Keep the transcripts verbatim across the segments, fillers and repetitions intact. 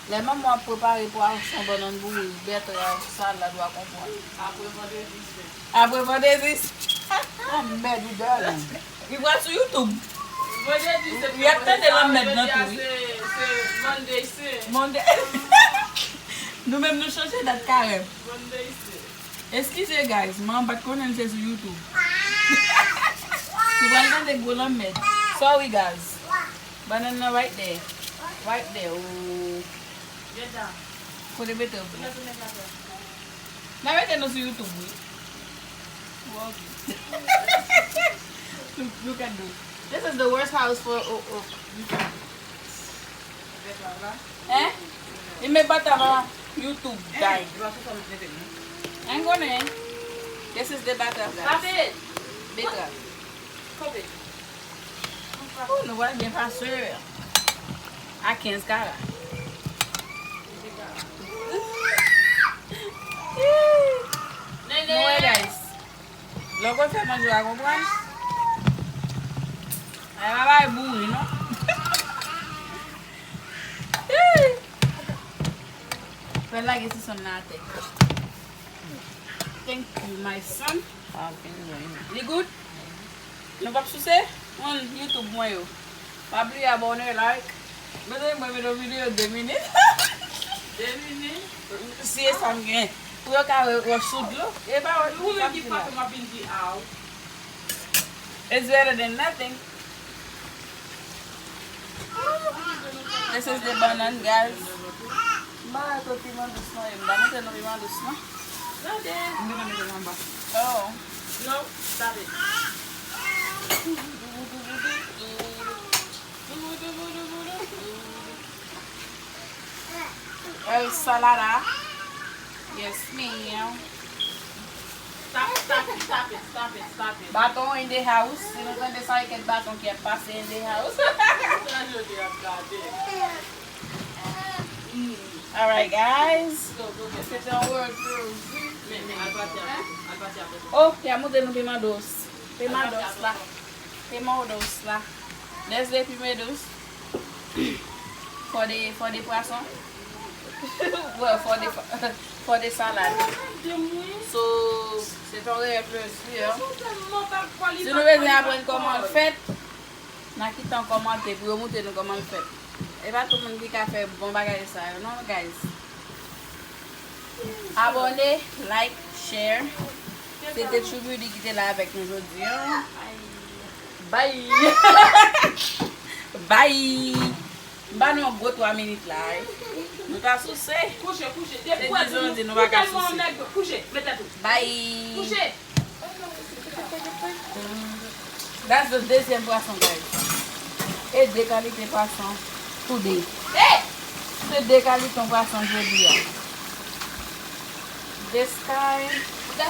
Lè manman w ap prepare pwason, bannann bouri, bètrav, salad, w a konprann. Apre vandredi sen. Apre vandredi sen. Oh, mèd, ou dòmi. Li pral sou YouTube. Vandredi sen. Y ap tande lanmèd nan tou, wi. Se, se Monday sen. Monday. Nou menm nou chanje dat karèm. Monday sen. Eskize, guys, man pa t konnen l se sou YouTube. Nou pral tande gwo lanmèd. Sorry, guys. Bannann nan right there. Right there. Oh. Kote bètrav? N a mete nou sou YouTube, wi. Wow. Look, look at this. This is the worst house for, oh, oh. Hein? Li met bètrav a YouTube, guys. Hein, konnen. This is the bètrav, guys. Bètrav. Oh, nou pral byen pase a kenz kara. Nou wè, guys. Lè w konn fè manje, w a konprann. Ay, pa bay bouri, non. Fè lage sisonn nan atè. Thank you, my son. Li good? Nou p ap souse? Moun YouTube mwen yo. Pa bliye abòne, like. Mezanmi, mwen mete yon videyo de minit. De minit? Si e sa m gen. Pou yo ka wè, wè sou dlo. E pa wè, ou menm ki frape m ap vin di aw. It's better than nothing. This is the banana, guys. M pa wè kot piman dous lan ye. M pa montre nou piman dous lan. Gade. M gentan mete l anba. Oh. No, stop it. El salada. Yes, ma'am. Stop, stop it, stop it, stop it, stop it. Baton in the house. Si nou tande sa, e kèk baton ki ap pase in the house. Sa yo te ap gade. Alright, guys. Go, go, go. Se te yon word close. Men, men, al pati a, al pati a. Oh, y a montre nou piman dous. Piman dous la. Piman dous la. There's the piman dous. For the, for the poisson. Well, for the, for the salad. So, se ton reyèl plezi, hein. Si nou bezwen aprann kòman l fèt, n a kite an kòmantè pou yo montre nou kòman l fèt. E pa tout moun ki ka fè bon bagay sa yo, non, guys. Abòne, like, share. Se te True Beauty ki te la avèk nou jodi a. Bye. Bye. M ba nou yon gwo twa minit la, wi. Nou ta souse. Kouche, kouche. Se di nou di nou pa ka souse. Kouche, mete tou. Bye. Kouche. That's the dezyèm pwason, guys. E de kalite pwason today. Se de kalite pwason jodi a. This guy. Sa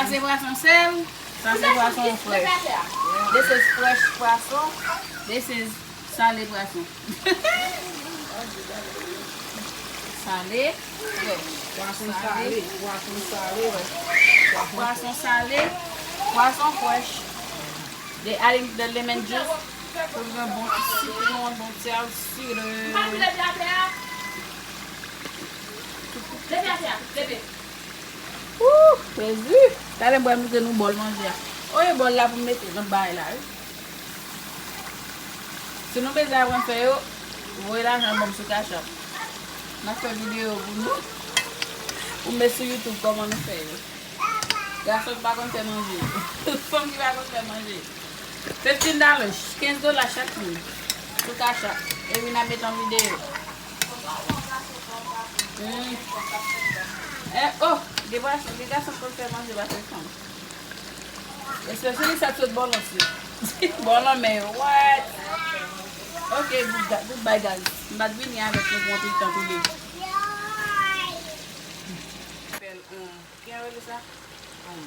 se pwason sèl. Sa se pwason frèch. This is fresh pwason. This is sale pwason. Sale, frèch. Pwason sale, pwason sale. Pwason sale, pwason frèch. They adding the lemon juice pou l gen bon ti sitwon, bon ti aside. Wouh, Jezi! Talè m pral montre nou bòl manje a. Oye bòl la pou m mete nan bay la, wi. Si nou bezwen aprann fè yo, voye lajan ban m sou Cash App. N a fè videyo pou nou. Ou met sou YouTube kòman nou fè yo. Gason ki pa konn fè manje. Fanm ki pa konn fè manje. Fifteen dollars, kenz dola chak moun. Sou Cash App. Epi n a met an videyo. Mm. Eh, oh, gen gason, gen gason ki konn fè manje pase fanm. Especially sa t sot bò lòs yo. Bò lanmè yo. What? Ok, good, goodbye, guys. M pa t vini avèk nou pou yon ti tan toude. Fè l, um, ki jan yo rele sa? Um,